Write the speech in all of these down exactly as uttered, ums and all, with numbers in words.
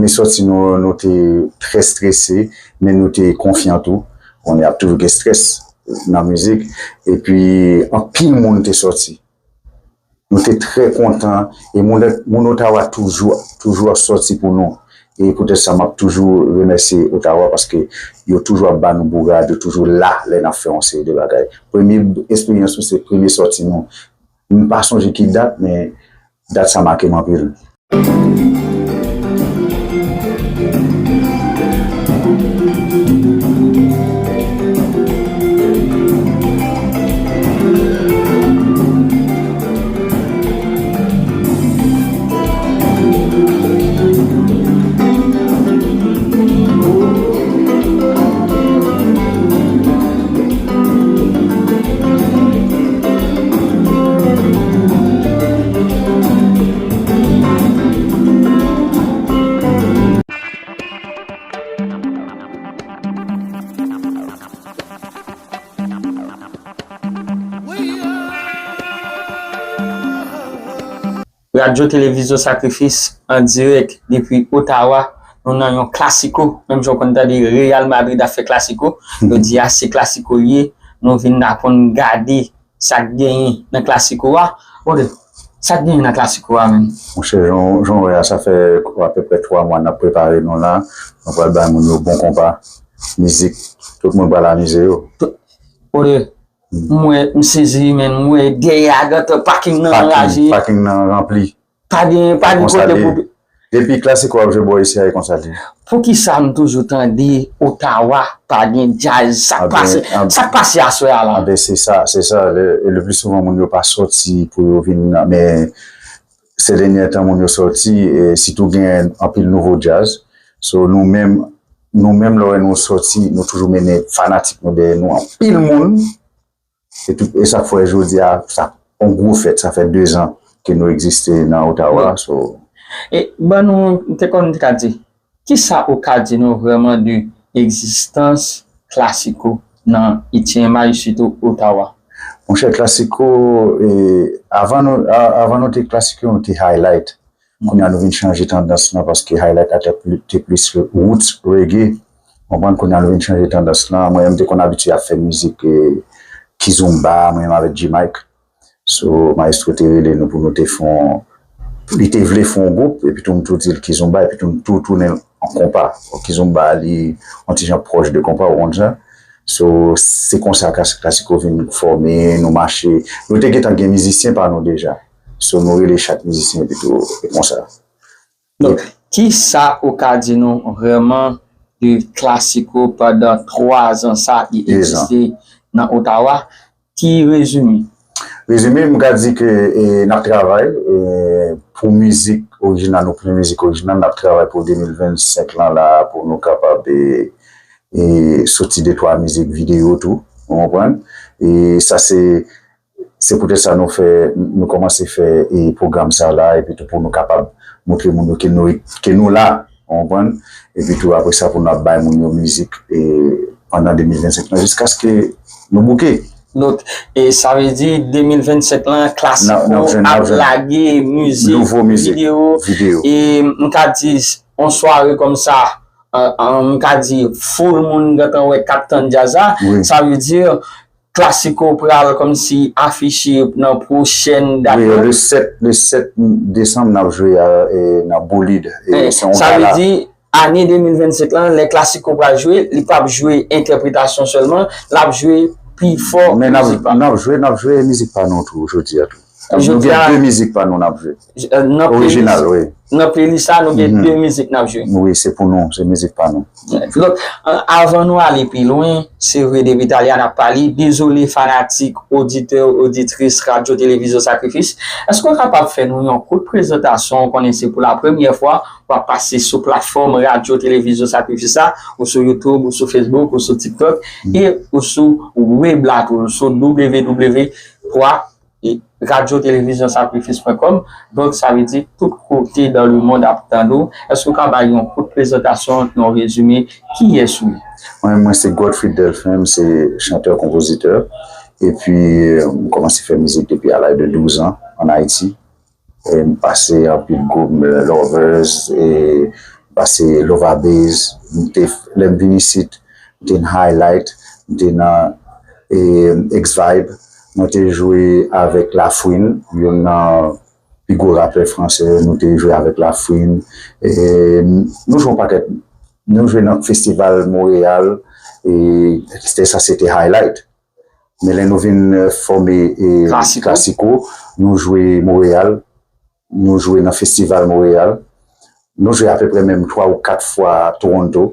Premye sòti nou, nou te trè strese, men nou te konfyan tou. Konnen ap toujou gen strès nan mizik. Epi, anpil moun te sòti. Nou te trè kontan. E moun, moun Ottawa toujou, toujou ap sòti pou nou. E poutèt sa, m ap toujou remèsye Ottawa paske yo toujou ap ba nou bourad, yo toujou la lè n ap fè yon seri de bagay. Premye eksperyans nou, se premye sòti nou. M pa sonje ki dat, men dat sa make m anpil. Radyo Televizyon Sakrifis an dirèk depi Ottawa. Nou nan yon klasiko, menm jan w konn tande Real Madrid ap fè klasiko, jodi a se klasiko l ye. Nou vin aprann gade sa k genyen nan klasiko a. Brother, sa k genyen nan klasiko a menm? Monchè, jan, jan w wè a, sa fè apepre twa mwa n ap prepare nou la. Nou pral bay moun yo bon konpa, mizik, tout moun pral amize yo. Brother, m wè, m sezi, men m wè dèyè a gentan pakin nan anraje. Pakin nan ranpli. Pa gen, pa gen kote pou. Depi klasiko ap jwe bò isi a, e konsa l ye. Poukisa m toujou tande Ottawa pa gen djaz? Sa k pase, sa k pase aswè a la? Anben, se sa, se sa. Le, le pli souvan, moun yo pa sòti pou yo vin nan, men se dènye tan moun yo sòti, e sitou gen anpil nouvo djaz. So, nou menm, nou menm, lè w wè nou sòti, nou toujou mennen fanatik nou dèyè nou, anpil moun. E tout, e sa k fè jodi a, sa, yon gwo fèt, sa fè dezan ke nou egziste nan Ottawa. So, e ban nou, m te konn ka di, kisa ou ka di nou vrèman de egzistans klasiko nan U T M I, sitou Ottawa? Monchè, klasiko, e, avan nou, a, avan nou te klasiko, nou te highlight. Kounye a nou vin chanje tandans lan paske highlight la te pli, te plis roots reggae. Konprann? Kounye a nou vin chanje tandans lan. Mwen menm te konn abitye ap fè mizik, e, kizomba, mwen menm avèk G-Mike. So, maestro te rele nou pou nou te fè yon, li te vle fè yon gwoup, epi tou m tou di l kizomba, epi tou m tou tounen l an konpa. Kizomba, li yon ti jan pwòch de konpa, ou konn sa. So, se konsa Klas-, Klasiko vin fòme, nou mache. Nou te gentan gen mizisyen pa nou deja. So, nou rele chak mizisyen epi tou, e konsa. Donk, kisa ou ka di nou vrèman de Klasiko pandan twa zan sa li egziste nan Ottawa? Ki rezime? Rezime, m ka di ke, e, n ap travay, e, pou mizik orijinal, nou premye mizik orijinal, n ap travay pou de mil vennsenk lan la, pou nou kapab, e, e, soti de twa mizik videyo tou, ou konprann? E sa se, se poutèt sa nou fè, nou kòmanse fè, e, pwogram sa la, epi tou pou nou kapab montre moun yo ke nou, ke nou la, ou konprann? Epi tou apre sa pou n ap bay moun yo mizik, e, pandan de mil vennsenk lan, jiskaske nou bouke. Donk, e sa vle di de mil vennsenk lan, Klasiko ap lage mizik, nouvo mizik, videyo, videyo. E m ka di, yon sware kòmsa, e, e, m ka di, foul moun gentan wè k ap tann djaz la. Wi. Sa vle di, Klasiko pral kòmsi afiche nan pwochèn dat yo. Wi, le sèt, le sèt desanm, n ap jwe a, e, nan Bolide. E, se yon gala. Sa vle di, ane de mil vennsenk lan, lè Klasiko pral jwe, li p ap jwe entèpretasyon sèlman, l ap jwe pifò mizik pa nou. Men n ap, n ap jwe, n ap jwe mizik pa nou tou, jodi a tou. Nou gen de mizik pa nou n ap jwe. Orijinal, wi. Nan playlist sa, nou gen de mizik n ap jwe. Wi, se pou nou, se mizik pa nou. Donk, a-, avan nou ale pi lwen, se vre depi talè a n ap pale, dezole fanatik, oditè, oditris Radyo Televizyon Sakrifis, èske w kapab fè nou yon kout prezantasyon? Ou konnen se pou la premyè fwa w ap pase sou platfòm Radyo Televizyon Sakrifis la, ou sou YouTube, ou sou Facebook, ou sou TikTok, e ou sou web la tou, sou W W W pwen e Radyo Televizyon Sakrifis pwen kòm. Donk, sa vle di tout kote dans le monde ap tande w. Èske w ka bay yon kout prezantasyon, yon rezime, kiyès ou ye? Mwen, mwen se Godfrey Delphin, m se chantè, konpozitè. Epi, m kòmanse fè mizik depi a laj de douz an ann Ayiti. E m pase anpil gwoup, Lovers, e Pase Lova Base, m te, lè m vin isit, m te nan Highlight, m te nan e, X-Vibe, mwen te jwe avèk Lafouine, youn nan pi gwo rapè fransè, nou te jwe avèk Lafouine. E, nou jwe yon pakèt, nou jwe nan festival Montréal, e se te sanse te Highlight. Men lè nou vin fòme e, Classico. Classico, nou jwe Montréal, nou jwe nan festival Montréal, nou jwe apeprè menm twa ou kat fwa Toronto.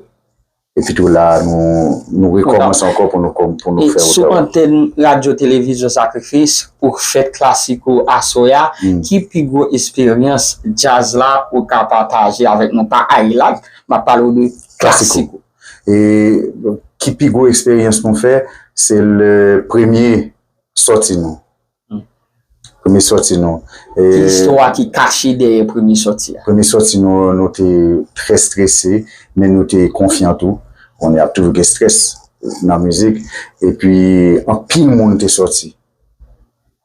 Epi tou la, nou, nou rekòmanse ankò pou nou, pou nou fè Ottawa. E sou antèn Radyo Televizyon Sakrifis, pou fèt Classico aswè a, ki pi gwo esperyans djaz la ou ka pataje avèk nou? Pa Highlight, m ap pale w de Classico. E ki pi gwo eksperyans nou fè, se le premye sòti nou. Premye sòti nou. E ki istwa ki kache dèyè premye sòti a? Premye sòti nou, nou te trè strese, men nou te konfyan tou. Konnen ap toujou gen strès nan mizik. Epi, anpil moun te sòti.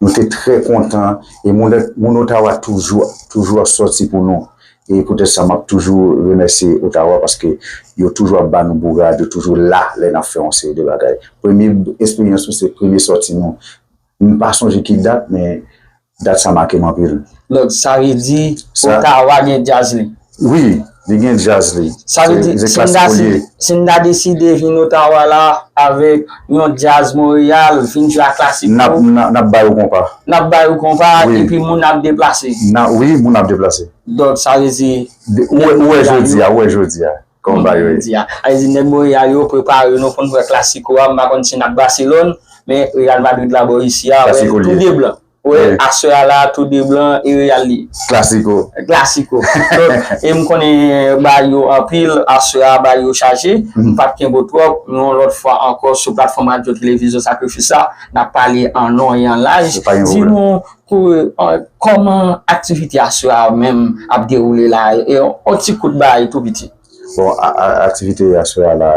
Nou te trè kontan. E moun, moun Ottawa toujou, toujou ap sòti pou nou. E poutèt sa, m ap toujou remèsye Ottawa paske yo toujou ap ba nou bourad, yo toujou la lè n ap fè yon seri de bagay. Premye eksperyans nou, se premye sòti nou. M pa sonje ki dat, men dat sa make m anpil. Donk, sa vle di, Ottawa gen djaz li? Wi, li gen djaz li. Sa vle di, si n ta, si n ta deside vin Ottawa la avèk yon djaz Montréal, vin jwe a Classico, n ap, n ap, n ap ba yo konpa. N ap ba yo konpa, epi moun ap deplase. Wi, moun ap deplase. Donk, sa vle di, ou wè jodi a, ou wè jodi a. Kòman bagay yo ye? Jodi a. Sa vle di, nèg Montréal yo prepare nou pou n wè Classico a, m pa konn si n ap Barcelone, men Real Madrid la bò isi a, wè, tou de blan. Wè, aswè a la, tou de blan, e Real li. Classico. Classico. Donk, e m konnen bagay yo anpil, aswè a bagay yo chaje, m p ap kenbe w twòp, yon lòt fwa ankò sou platfòm Radyo Televizyon Sakrifis la, n ap pale an non e an laj. Di nou, Pou, eh, kòman aktivite aswè a menm ap dewoule la? E, yon ti kout bagay tou piti. Bon, a, a, aktivite aswè a la,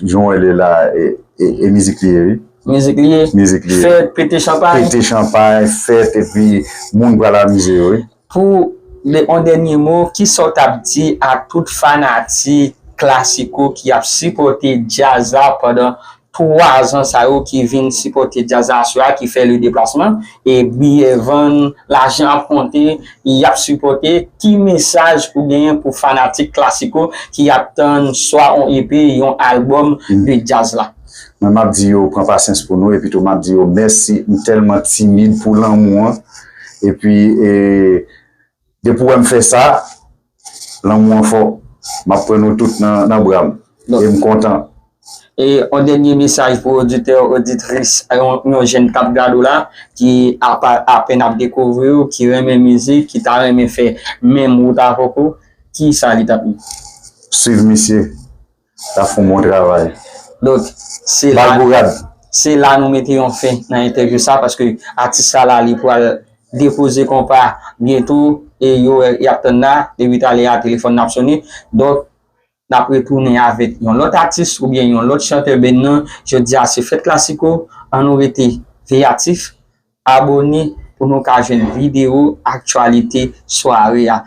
jan w wè l la, e, e, e mizik li ye, wi. Mizik li ye? Mizik li ye. Fèt, pete chanpay? Pete chanpay, fèt, epi moun pral amize yo, wi. Pou de, yon dènye mo, kisa w t ap di a tout fanatik Classico ki ap sipòte djaz la pandan twa zan sa yo ki vin sipòte djaz la aswè a, ki fè le deplasman, e biyè vann, lajan ap konte, y ap sipòte. Ki mesaj ou genyen pou fanatik Classico ki ap tann swa yon E P, yon albòm de djaz la? Mwen, m ap di yo pran pasyans pou nou, epi tou m ap di yo mèsi, m tèlman timid pou lanmou an, epi, e, depi w wè m fè sa, lanmou an fò. M ap pran nou tout nan, nan bra m. E m kontan. E yon dènye mesaj pou oditè, oditris, yon, yon jèn k ap gade w la, ki apa, apèn ap dekouvri w, ki renmen mizik, ki ta renmen fè menm wout avèk ou, kisa li t ap di? Swiv misye. L ap fè yon bon travay. Donk, se la, se la nou mete yon fen nan entèvyou sa, paske atis sa la, li pral depoze konpa byento, e yo, y ap tann la, depi talè a, telefòn nan ap sonnen. Donk, n ap retounen avèk yon lòt atis oubyen yon lòt chantè band nan. Jodi a, se fèt Classico, ann nou rete veyatif, abòne pou nou ka jwenn videyo aktyalite sware a.